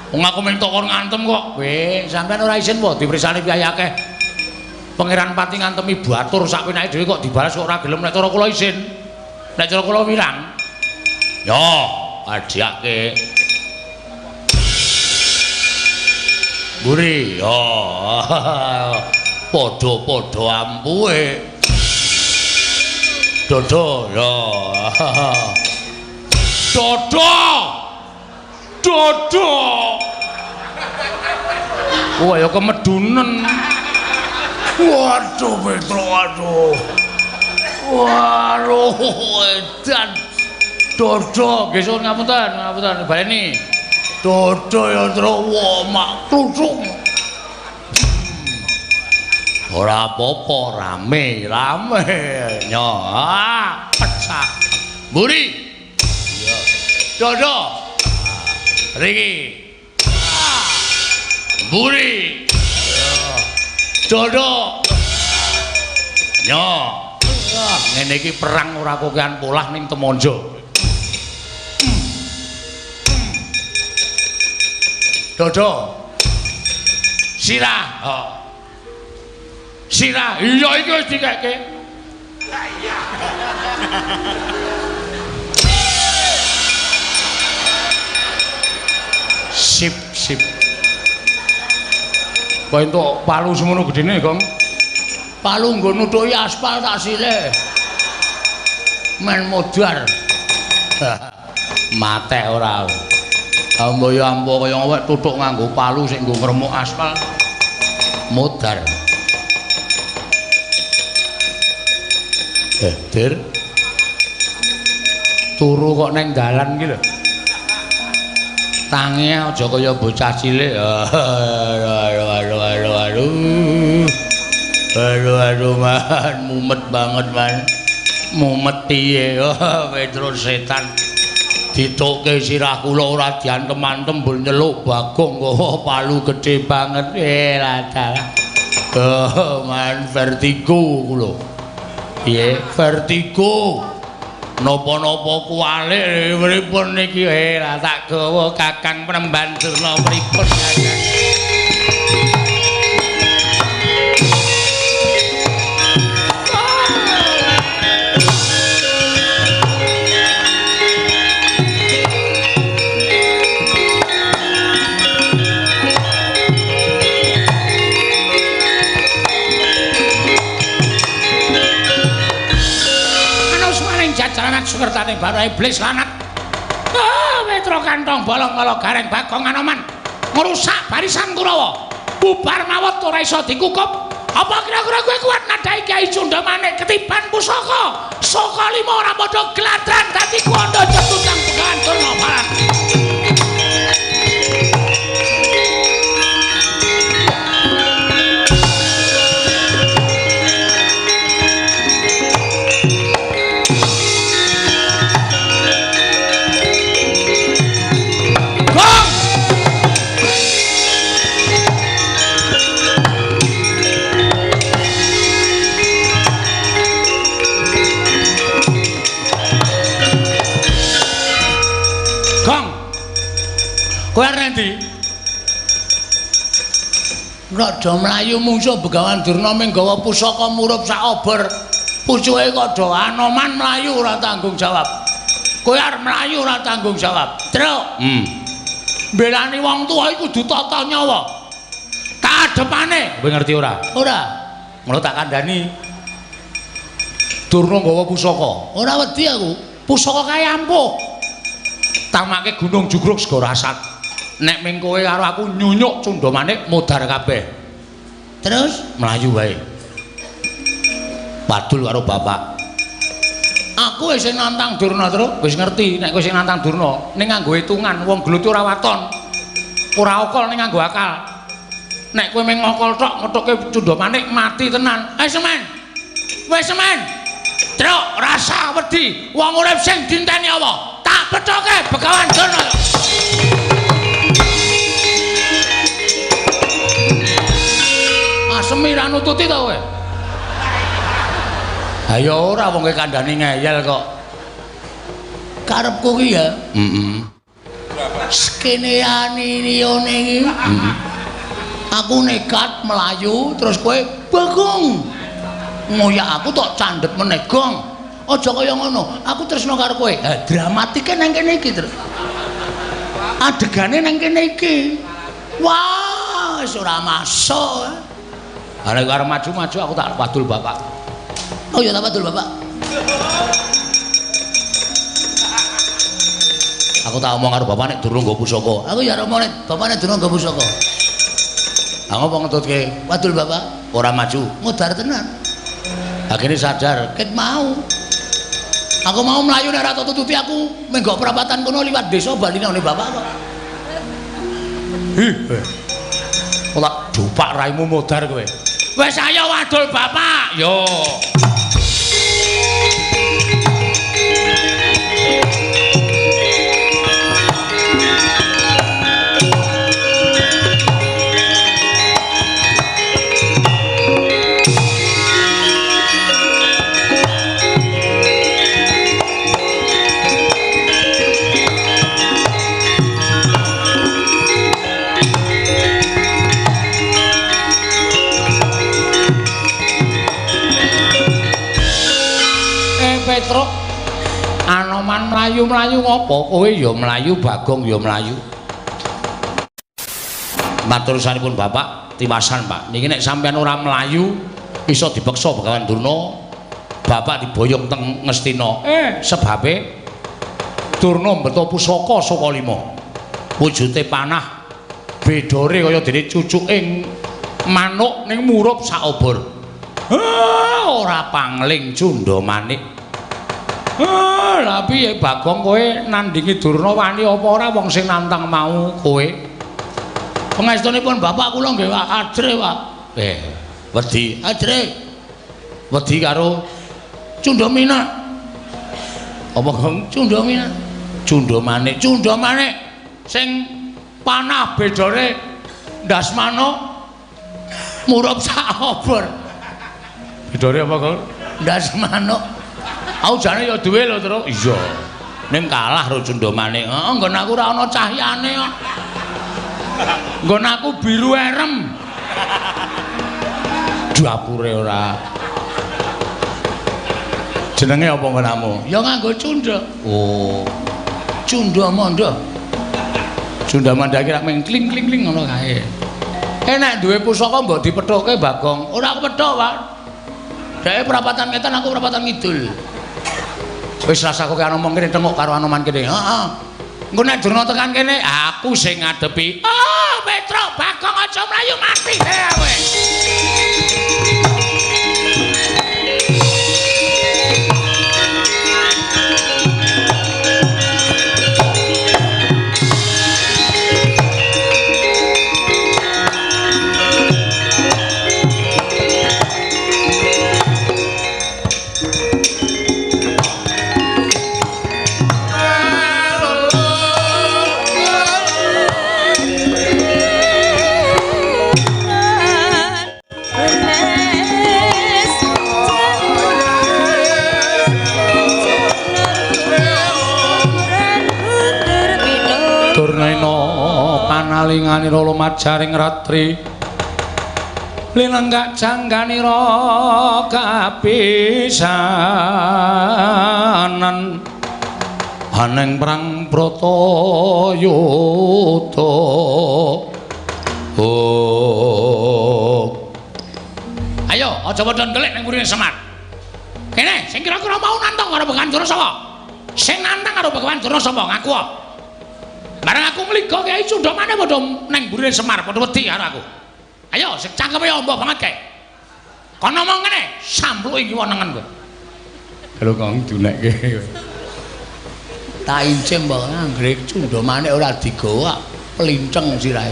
Wong aku minta kon ngantem kok. Weh, sampean ora isin po dipersani piye akeh. Pangeran Pati ngantemi batur sak penake dhewe kok dibalas kok ora gelem nek cara kula isin. Nek cara kula wirang. Yo, adhiake. Mburi, yo. Padha-padha ampuhe. Dodo, yo. Dodo. Dodo. Wah, ya kemedunen. Waduh, Petro, aduh. Waduh, edan. Dodo, nggih suwun ngapunten, ngapunten baleni. Dodo ya, Tru, wah, mak kluthuk. Ora apa-apa, rame, rame. Nyo, pecah. Mburi. Iya. Dodo. Riki. Mburi. Dodo. Nyo. Ngene iki perang ora kokean polah ning Temonjo. Dodo. Sirah. Oh. Sirah. Iya iki wis dikeke. Iya. Sip, sip. Kok entuk palu semono gedene, Gong? Palu nggo nutuki aspal tak silih. Men modar. Matek ora. Ambo ya ambo kaya awake tutuk nganggo palu sing nggo ngremuk aspal. Modar. Dir. Turu kok neng dalan iki lho. Tangi aja kaya bocah cilik. Aduh aduh aduh aduh. Aduh aduh man, mumet banget man. Mumet piye? Oh, Petro setan. Ditokke sirah kula ora diantem-antem mbul nyeluk Bagong kok palu gedhe banget. Lah dalah. Oh, man vertigo kula. Piye? Vertigo. Napa-napa kuwalik pripun niki? Lah tak gawa Kakang Penemban Durna pripun Kakang? Ing jajaran sukertane Bathara Iblis lanat. Petro kantong bolong kala Gareng Bagong Anoman ngrusak barisan Kurawa. Bubar mawut ora iso dikukup. Apa kira-kira kowe kuat nadhahi Kyai Cundamanik ketiban pusaka? Saka lima ora padha gladran dadi kuwanda cetutang Begawan Durna Barat. Kowe arep endi? Raja mlayu mungsuh Begawan Durna ming gawa pusaka murup sak obor. Pucuke kok do Anoman mlayu ora tanggung jawab. Kowe arep mlayu ora tanggung jawab. Truk. Mbelani wong tuwa iku kudu tata nyawa. Kadepane. Kowe ngerti ora? Ora. Ngono tak kandhani. Durna gawa pusaka. Ora wedi aku. Pusaka kae ampuh. Tamake Gunung Jugruk Segara Asat. Nek ming kowe karo aku nyunyuk Cundamanik modar kabeh. Terus mlayu wae. Padul karo bapak. Aku wis nantang Durna, Truk. Wis ngerti nek kowe sing nantang Durna, ning nganggo hitungan wong gelut ora waton. Ora okol ning nganggo akal. Nek kowe mung ngokol tok ngethuke Cundamanik mati tenan. Wis semen. Wis semen. Truk rasa wedi wong urip sing dinteni apa? Tak pethoke Begawan Durna. Asemi ra nututi to kowe? Ha ya ora wong kowe kandhani ngeyel kok. Karepku ki ya. Heeh. Skeneane liyane iki. Heeh. Aku nekat melayu terus kowe Bagong. Ngoyak aku tok candhet meneh, Gong. Aja kaya ngono, aku tresno karo kowe. Ha dramatike nang kene iki, Truk. Adegane nang kene iki. Wah, wis ora masuk. Ha nek arep maju-maju aku tak wadul bapak. Oh ya tak wadul bapak. Aku tak omong karo bapak nek durung nggo pusaka. Aku ya omong nek bapak nek durung nggo pusaka. Ha ngopo ngetutke? Wadul bapak. Ora maju. Modar tenan. Akhirnya sadar, ket mau. Aku mau mlayu nek ora tututi aku menggok perapatan kono liwat desa bali nang bapak kok. Hi. Ora dupak raimu modar kowe. Wis ayo wadul bapak. Yo. Petruk, Anoman mlayu-mlayu ngopo? Kowe ya mlayu, Bagong ya mlayu. Matur sanipun bapak, tiwasan Pak. Niki nek sampean ora mlayu iso dipeksa Begawan Durna, bapak diboyong teng Ngastina. Sebabe Durna mbeto pusaka saka lima. Wujude panah bedore kaya dene cucuking manuk ning murup sak obor. Ora pangling Cundamanik. Lah piye Bagong kowe nandingi Durna wani apa ora wong sing nantang mau kowe? Pangestunipun bapak kula nggih ajre, Pak. Wedi. Ajre. Wedi karo Cundamina. Apa Gong? Cundamina. Cundamanik. Cundamanik sing panah bedore ndas manuk murup sak obor. Bedore apa, Gong? Ndas manuk. Aku jane ya duwe lho, Truk. Iya. Ning kalah karo Cundamanik. Heeh, nggon aku ora ana cahyane kok. Nggon aku biru erem. Dapure ora. Jenenge apa nggonamu? Ya nganggo cunda. Oh. Cunda manda. Cunda manda iki rak mung kling-kling ngono kae. Nek duwe pusaka mbok dipethuke Bagong. Ora aku pethuk, Pak. Dheke perapatan ngetan, aku perapatan ngidul. Wis rasa kowe ngomong kene tengok karo Anoman kene. Heeh. Engko nek Durna tekan kene, aku sing ngadepi. Ah, Petruk Bagong aja mlayu mati kowe. Panalinganira lumajaring ratri linenggak jangganira kapisanan aneng perang Bratayuda. Oh. Ayo aja padha ndelik ning mburine Semar. Kene sing kira-kira mau nantang karo Begawan Durna sapa? Sing nantang karo Begawan Durna sapa? Ngaku. Bareng aku ngliga Kyai Cundhamane padha nang mburine Semar padha wedi karo aku. Ayo sing cangkeme amba banget kae. Kono omong ngene, sampluke kiwa nengen kowe. Lho kok dunekke. Tak incim mbok anggere Cundhamane ora digawa plinceng sirahe.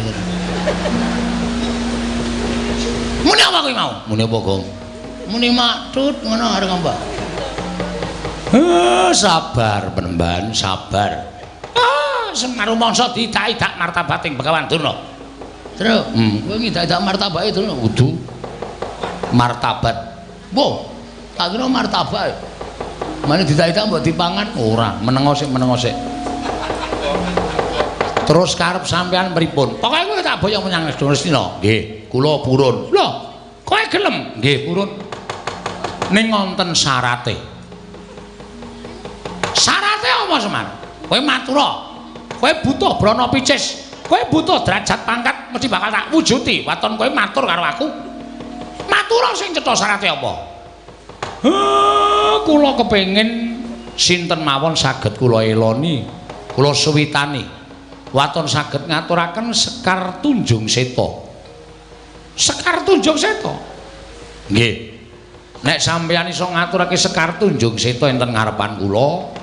Muni apa kowe mau? Muni apa, Gong? Muni maktut ngono arep ngomong. Sabar penemban, sabar. Semar rumangsa diidak-idak martabating Begawan Durna. Truk, kowe ngidak-idak martabake Durna kudu martabat. Wo, tak kira martabak. Mane diidak-idak mbok dipangan ora, menengo sik, menengo sik. Terus karep sampean pripun? Pokoke kowe tak boyong menyang Ngastina. Nggih, kula purun. Lho, kowe gelem? Nggih, purun. Ning wonten syarate. Syarate apa, Semar? Kowe matura. Kowe butuh brana picis, kowe butuh derajat pangkat mesti bakal tak wujuti. Waton kowe matur karo aku. Matura sing cetha syarate apa? Kula kepengin sinten mawon saged kula eloni, kula suwitani. Waton saged ngaturaken Sekar Tunjung Seta. Sekar Tunjung Seta? Nggih. Nek sampeyan iso ngaturake Sekar Tunjung Seta enten ngarepan kula,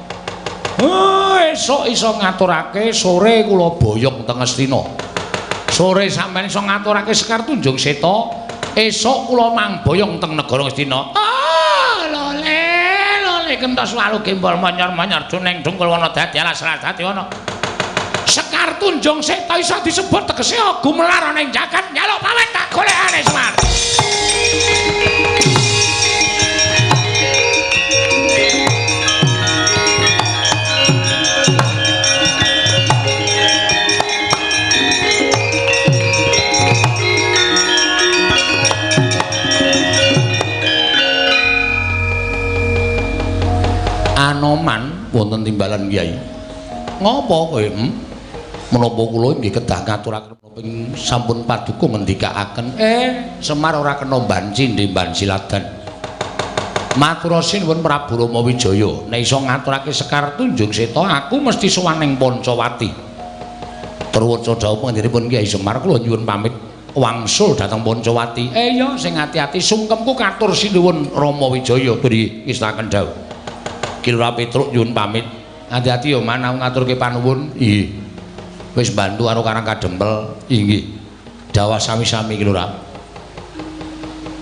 esuk iso ngaturake, sore kula boyong teng Ngastina. Sore sampeyan iso ngaturake Sekar Tunjung Seta, esuk kula mangboyong teng negara Ngastina. Ah, lole, lole kentos walu gembol monyor-monyor juneng dungkul wana dadi alas dadi wana. Sekar Tunjung Seta iso disebut tegese gumelar ana ing jagat nyaluk pawet tak golekane Semar. Anoman wonten timbalan Kyai. Ngopo kowe? Menapa kula nggih kedah ngaturaken menapa sampun paduka ngendikaaken. Semar ora kena banci ndemban siladan. Matur sinuwun Prabu Rama Wijaya, nek iso ngaturake Sekar Tunjung Seta aku mesti sowan ning Pancawati. Truwaca dawuh panjenenganipun Kyai Semar kula nyuwun pamit wangsul dhateng Pancawati. Iya sing ati-ati sungkemku katur sinuwun Rama Wijaya beri ngestaken dawuh. Ki Lurah Petruk nyuwun pamit. Ati-ati ya man aku ngaturke panuwun. Nggih. Wis bantu karo Karang Kadempel. Inggih. Dawah sami-sami Ki Lurah.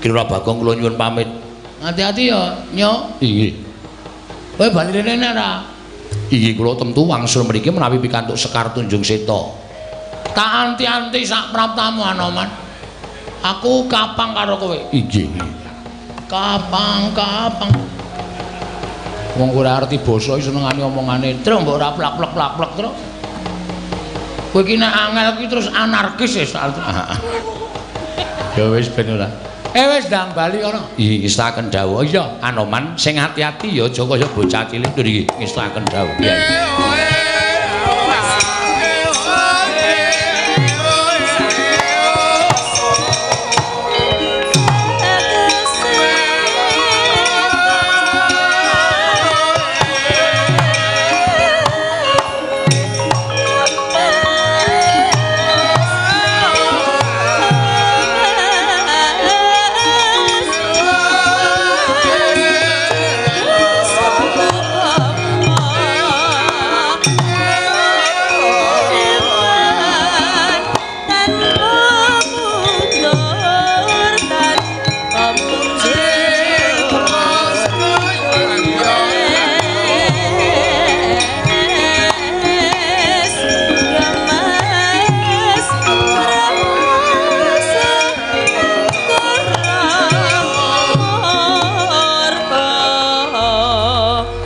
Ki Lurah Bagong kula nyuwun pamit. Ati-ati ya, Nyok. Inggih. Kowe bali rene ora? Inggih kula tentu wangsul mriki menawi pikantuk Sekar Tunjung Seta. Tak anti-anti sak praptamu Anoman. Aku kapang karo kowe. Inggih. Kapang-kapang. Wong ora arti basa iki senengane omongane. Truk mbok ora plak-plak-plak truk. Kowe iki nek angel iki terus anarkis wis. Ya wis ben ora. Wis ndang bali kono. Iki ngestaken dawuh. Iya, Anoman sing ati-ati ya aja kaya bocah cilik iki ngestaken dawuh. Iya.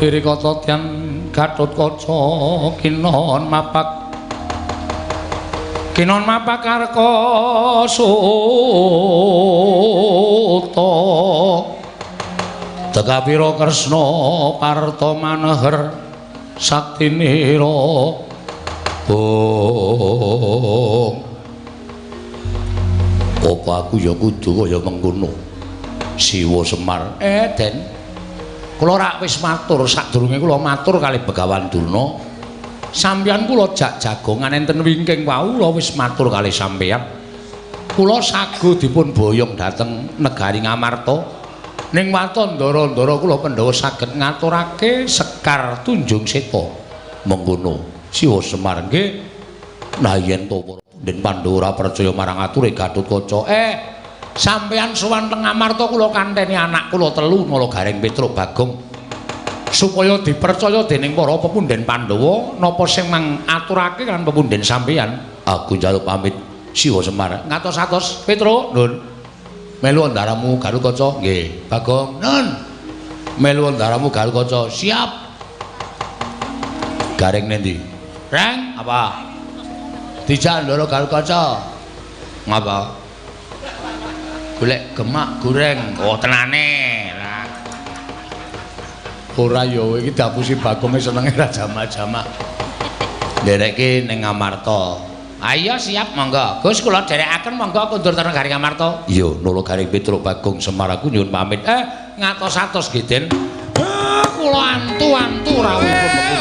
Putri Kata Tyan Gatotkaca kinon mapak kinon mapak arka suta Tekapira Kresna Parta Maneher saktinira bong. Apa aku ya kudu kaya mengkono Siwa Semar. Den, kula rak wis matur sadurunge kula matur kalih Begawan Durna. Sampeyan kula jak jagongan enten wingking wau kula wis matur kalih sampeyan. Kula sago dipun boyong dhateng negari Ngamarta. Ning waton ndara-ndara kula Pandhawa saged ngaturake Sekar Tunjung Seta. Mengkono Siwa Semar nggih. Nah yen to para punden Pandhawa ora percaya marang ature Gatotkaca. Sampeyan sowan teng Ngamarta kula kanteni anak kula telu Nala Gareng Petruk Bagong supaya dipercaya dening para pepunden Pandhawa napa sing mangaturake kan pepunden sampeyan. Aku njaluk pamit Siwa Semar. Ngatos-atos Petruk, Nun. Melu ndaramu Gatotkaca. Nggih. Bagong, Nun. Melu ndaramu Gatotkaca. Siap. Gareng nendi? Reng, apa? Dijak ndara Gatotkaca. Ngapa? Golek gemak goreng. Oh, tenane. Ora ya iki diapusi Bagonge senenge ra jamak-jamak. Ndereke ning Ngamarta. Ayo siap monggo. Gus kula dherekaken monggo kundur teng negari Ngamarta. Iya, Nala Gareng Petruk Bagong Semar aku nyuwun pamit. Ngatos-atos nggih, Den. Kula antu-antu rawuhipun.